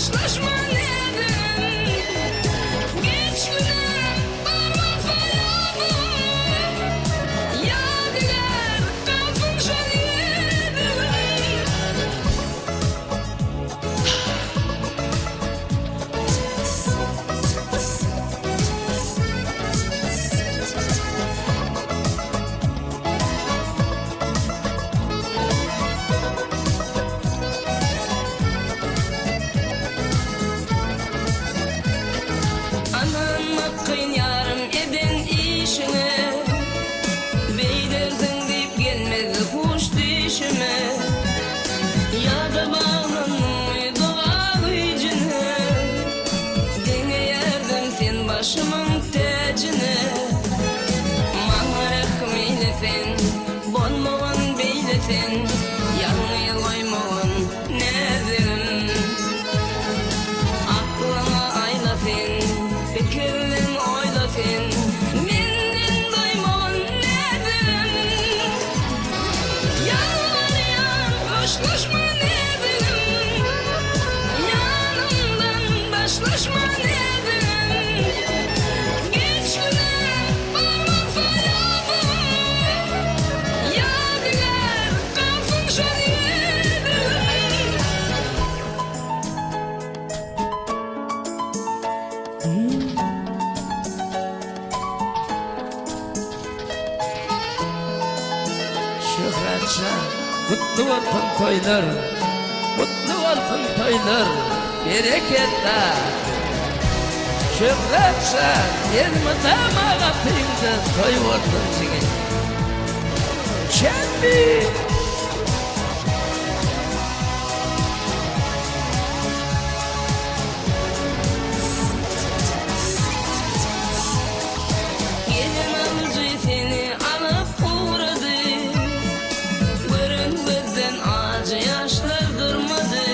Daşlaşma näzigim Geç güne bar bolsa ýadym Ýadygär galsyn şol ýüzüň. Ynanmak kyn ýarym eden işiňe, Beýdersiň diýip gelmezdi huş düýşüme. Ýa-da baglandyňmy doga güýjüne, Deňeýärdim sen başymyň täjine. Maňa rehim eýle sen, bolmagyn beýle sen, Ýalňyz goýmagyn näzigim. Aklyňa aýla sen, pikirlen oýla sen, Menden doýmagyn näzigim. Ýalbarýan hoşlaşma näzigim, Ýanymdan daşlaşma näzigim. Geç güne bar bolsa ýadym, Ýadygär galsyn şol ýüzüň. Şöhratjan gutly bolsun toýlar gutly bolsun toýlar berekella Şöhratjan elmydama gapyňda toý bolsun jigim Çembi. Gelen alyjy seni alyp ugrady. Gören gözden ajy ýaşlar durmady.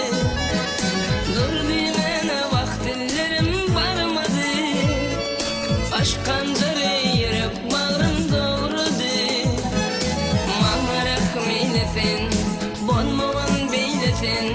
Dur diýmäne wah dillerim barmady. Aşk hanjary ýürek bagrym dogrady. Maňa rehim eýle sen, bolmagyn beýle sen.